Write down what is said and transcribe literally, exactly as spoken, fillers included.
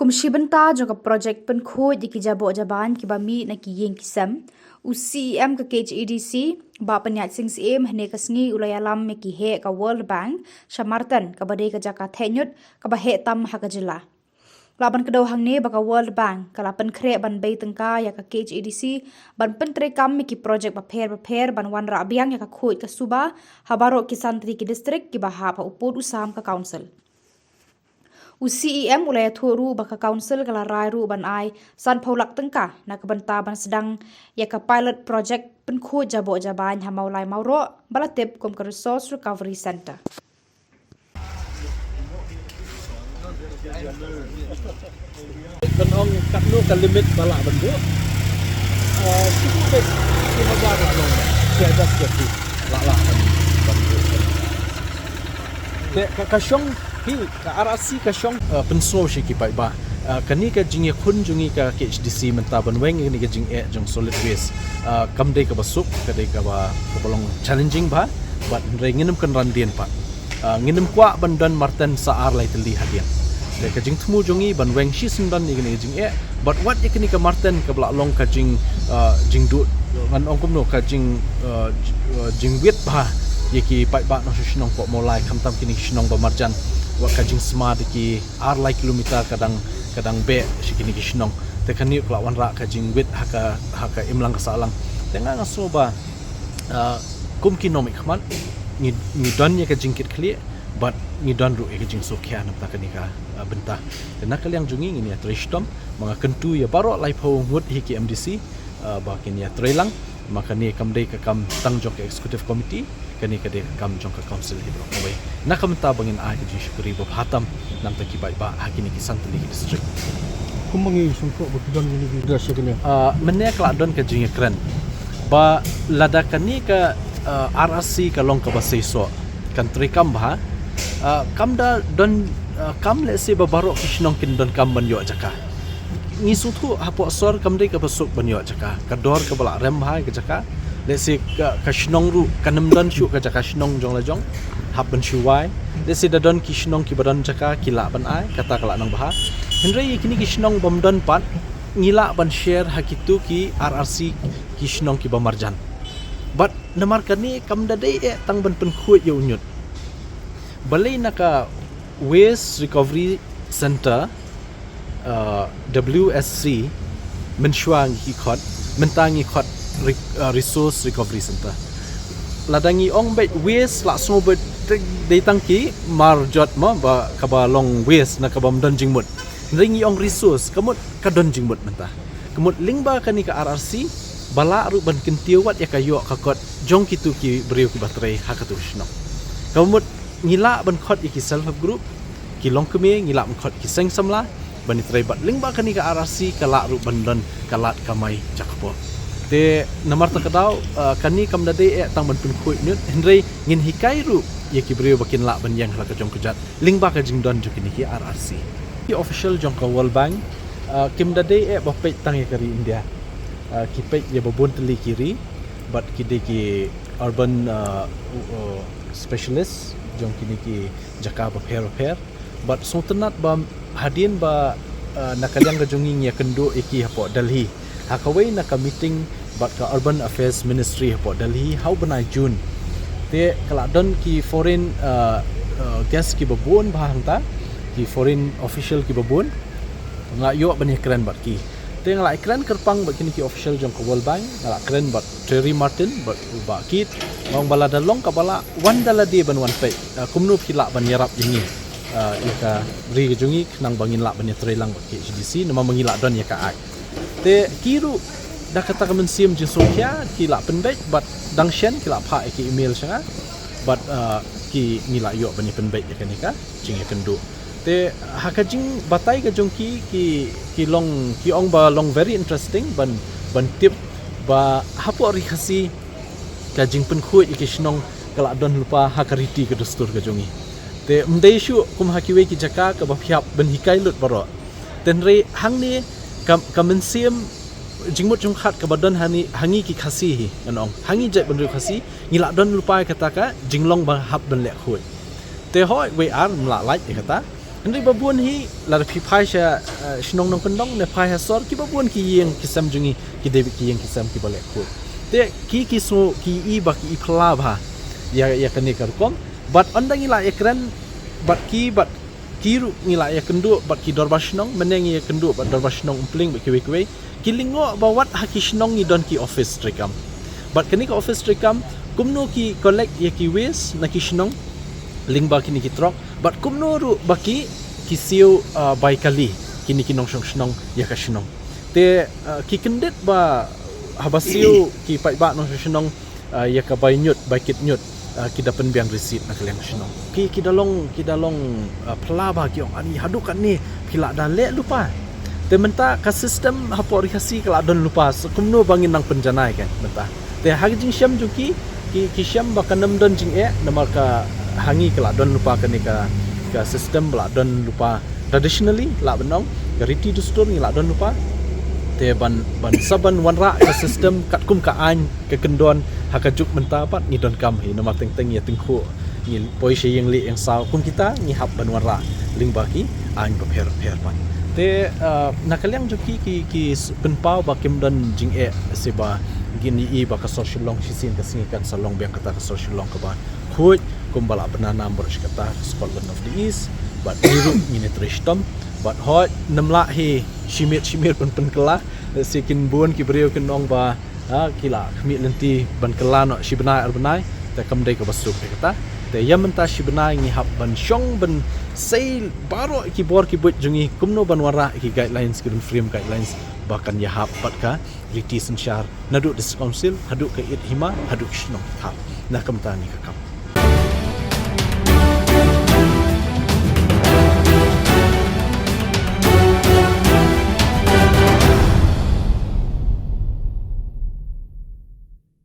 Kum shi bynta jong ka projek pynkhuid ïa ki jaboh jabain kiba mih na ki ïing ki sem, u C E M ka K H A D C, Bah Pynïaid Sing Syiem, hynne ka sngi u la ïalam ïa ki heh ka World Bank sha Marten, kaba dei ka jaka theh ñiut kaba heh tam ha ka jylla. Lah ban kdew hangne ba ka World Bank ka la pynkhreh ban bei tyngka ïa ka K H A D C ban pyntreikam ïa ki projek bapher bapher ban wanrah biang ïa ka khuid ka suba ha baroh ki san tylli ki distrik kiba hap ha u pud u sam ka council. U C E M u la ïathuh ruh ba ka council ka la rai ruh ban ai sanphew lak tyngka na ka bynta ban sdang ïa ka pilot project pynkhuid jaboh jabain ha Mawlai Mawroh, ba la tip kum ka Resource Recovery Centre. Kan ong katno ka limit ba lah ban buh. Ah, cukup baik, lima hajar lah long. Tiada sikit lah lah ban, ban buh. Te ka, ka shong hi, ka R R C ka shong, ah, pynsngew shi ki paidbah. Ah, kane ka jingïakhun jong ngi ka K H D C mynta ban weng ïa kane ka jingeh jong solid waste. Ah, kam dei kaba suk, ka dei kaba, kaba long challenging bha, bad hynrei ngin ym kynran dien pat. Ah, ngin ym kwah ban don Marten sa ar lai tylli hadien. Te ka jingthmu jong ngi ban weng shisyndon ïa kane ka jingeh, bad wat ïa kane ka Marten kaba lah long ka jing, ah, jingduh, ngan ong kumno, ka jing, ah, j-, ah, jingwit bha ïa ki paidbah nongshong shnong hapoh Mawlai, khamtam kine ki shnong ba marjan. Wat ka jingsma da ki ar lai kilometer ka dang, ka dang beh sha kine ki shnong. Te kane ka lah wanrah ka jingwit ha ka, ha ka imlang ka sahlang. Te nga, nga sngew ba, ah, kum ki nongmihkhmat, ngi, ngi don ïa ka jingkitkhlieh, bad ngi don ruh ïa ka jingsngewkhia na bynta kane ka, ah, bynta. Te na ka liang jong ngi ngin ïatrei shitom, ma nga kyntu ïa baroh laiphew ngut hi ki M D C, ah, ba kin ïatrei lang, ma kane kam dei ka kam tang jong ka executive committee, kane ka dei ka kam jong ka council hi baroh kawei. Na ka bynta ba ngin ai ka jingshakri ba bha tam na bynta ki paidbah ha kine ki san tylli ki distrik. Kumba ngi sngewthuh ba ki don kine ki dra sha kine. Ah, mynne ka lah don ka jingïakren ba lada kane ka, ah, R R C ka long kaba seisoh, kan treikam bha, ah, kam da don, ah, kam lehse ba baroh ki shnong kin donkam ban ïoh jaka. Ngi sngewthuh hapoh sor kam dei kaba suk ban ïoh jaka. Ka dor kaba lah rem bha ïa ka jaka. Lehse ka, ka shnong ruh kan ym don shuh ka jaka shnong jong la jong hap ban shu wai. Lehse da don ki shnong kiba don jaka ki lah ban ai, kata ka lah nang bha. Hynrei ïa kine ki shnong bym don pat, ngi lah ban share ha kito ki R R C ki shnong kiba marjan. Bad namar kane kam da dei eh tang ban pynkhuid ïa u ñiut. Balei na ka Waste Recovery Centre, uh, W S C, mynshuwa ngi khot, mynta ngi khot re-, uh, Resource Recovery Centre. Lada ngi ong beit waste, lah sngew beit dei, dei tang ki marjot mo, ba kaba long waste na kabym don jingmut. Hynrei ngi ong resource, ka mut ka don jingmut mynta. Ka mut lyngba kane ka R R C, ba lah ruh ban kyntiew wat ïa ka ïoh ka kot jong kito ki briew kiba trei ha kato ka shnong. Ka mut ngi lah ban khot ïa ki self help group, ki longkmie, ngi lah ban khot ki seng samla ban ïatrei, bad lyngba kane ka R R C ka lah ruh ban don ka lad kamai jaka pop. Te namar kata ka daw, uh, kane kam da dei eh tang ban pynkhuid ñiut, hynrei ngin hikai ruh ïa ki briew ba kin lah ban ïeng ha la ka jong ka jait lyngba ka jingdon jong kine ki R R C. Ki official jong ka World Bank, uh, kim da dei eh ba peit tang ïa ka ri India. Uh, ki peit ïa ba bun tylli ki ri, bad ki dei ki urban, uh, uh, specialist jong kine ki jaka bapher bapher. Bad sngewtynnat ba hadien ba, uh, na ka liang ka jong ngi ngi ïakynduh ïa ki hapoh Delhi ha kawei na ka meeting bad ka Urban Affairs Ministry hapoh Delhi ha u bnai June. Te ka lah don ki foreign, uh, uh, guest kiba bun bha hangta, ki foreign official kiba bun. Nga lah ïoh ban ïakren bad ki. Te nga lah ïakren kyrpang bad kine ki official jong ka World Bank, nga lah kren bad Terry Martin, bad u Bah Kit, nga ong ba lada long kaba lah, wan da lade ban wan peit, uh, kumno phi lah ban ïarap ïa ngi, uh, ïa ka ri ka jong ngi, khnang ba ngin lah ban ïatrei lang bad K H D C, namar ba ngi lah don ïa ka act. Te ki ruh da kata ka mynsiem jingsngewkhia ki lah pynbeit, bad dang shen ki lah phah ïa ki email sha nga, bad, uh, ki, ngi lah ïoh ban ïa pynbeit ïa kane ka jingïakynduh. Te ha ka jingbatai ka jong ki, ki, ki long, ki ong ba long very interesting ban, ban tip ba hapoh Ri Khasi ka jingpynkhuid ïa ki shnong ka lah don lypa ha ka riti ka dustur ka jong ngi. Te ym dei shuh kum ha kiwei ki jaka kaba phi hap ban hikai lut baroh. Te hynrei hangne ka, ka mynsiem jingmut jingpyrkhat kaba don ha ngi, ha ngi ki Khasi hi, ngan ong. Ha ngi jaitbynriew Khasi, ngi lah don lypa ïa kata ka jinglong ba hap ban leh khuid. Te hooid, wei ar ym lah lait ïa kata. Hynrei ba bun hi, lada phi phai sha, eh, shnong nongkyndong ne phai ha sor, kiba bun ki ïing ki sem jong ngi ki dei beit ki ïing ki sem kiba leh khuid. Te ki ki sngew ki i ba ki i phylla bha ïa, ïa kane ka rukom. Bad ynda ngi la ïakren bad ki, bad ki ruh ngi la ïakynduh bad ki dorbar shnong, mynne ngi ïakynduh bad dorbar shnong Umpling bad kiwei kiwei. Ki lyngngoh ba wat ha ki shnong ngi don ki office treikam. Bad kane ka office treikam, kumno ki collect ïa ki waste na ki shnong lyngba kine ki truck, bad kumno ruh ba ki, ki siew, ah, bai kali kine ki nongshong shnong ïa ka shnong. Te, ah, ki kyndit ba haba siew ki paidbah nongshong shnong, ah, ïa ka bai ñiut, bai kit ñiut, ah, ki da pynbiang receipt na ka liang shnong. Ki, ki da long, ki da long, ah, phylla bha, ki ong, ani haduh katne phi la da leh lypa. Te mynta ka system hapoh Ri Khasi ka la don lypa, so kumno ba ngin nang pynjanai kan mynta. Te ha ka jingshem jong ki, ki, ki shem ba kan ym don jingeh, namar ka ha ngi ka la don lypa kane ka, ka system ba la don lypa traditionally, lah ban ong, ka riti dustur ngi la don lypa. Te ban, ban sa ban wanrah ka system katkum ka aiñ ka kyndon ha ka juk mynta pat ngi donkam hi, namar teng teng ïa tyngkhuh ngi poi sha ïing lieh ïing saw, kum kita ngi hap ban wanrah lyngba ki aiñ bapher bapher pat. Te, ah, na ka liang jong ki, ki, ki s-, pynpaw ba kim don jingeh, se ba ngin ïohi ba ka sor Shillong shisien ka sngi kan sa long biang kata ka sor Shillong kaba khuid, kumba la bna nam baroh shi katta, Scotland of the East, bad ngi ruh ngin ïatrei shitom, bad hooid, ym lah hi shi miet shi miet ban pynkylla, lehse kin bun ki briew kin ong ba, ha, ki la khmih lynti ban kylla noh shi bnai ar bnai, te kam dei kaba suk ïa kata. Te ïa mynta shi bnai ngi hap ban shong ban sei baroh ki bor ki buit jong ngi kumno ban wanrah ki guidelines, ki ban frame guidelines ba kan ïahap bad ka riti synshar naduh District Council haduh ka it hima haduh ka shnong ki thap. Na ka bynta kane ka kam.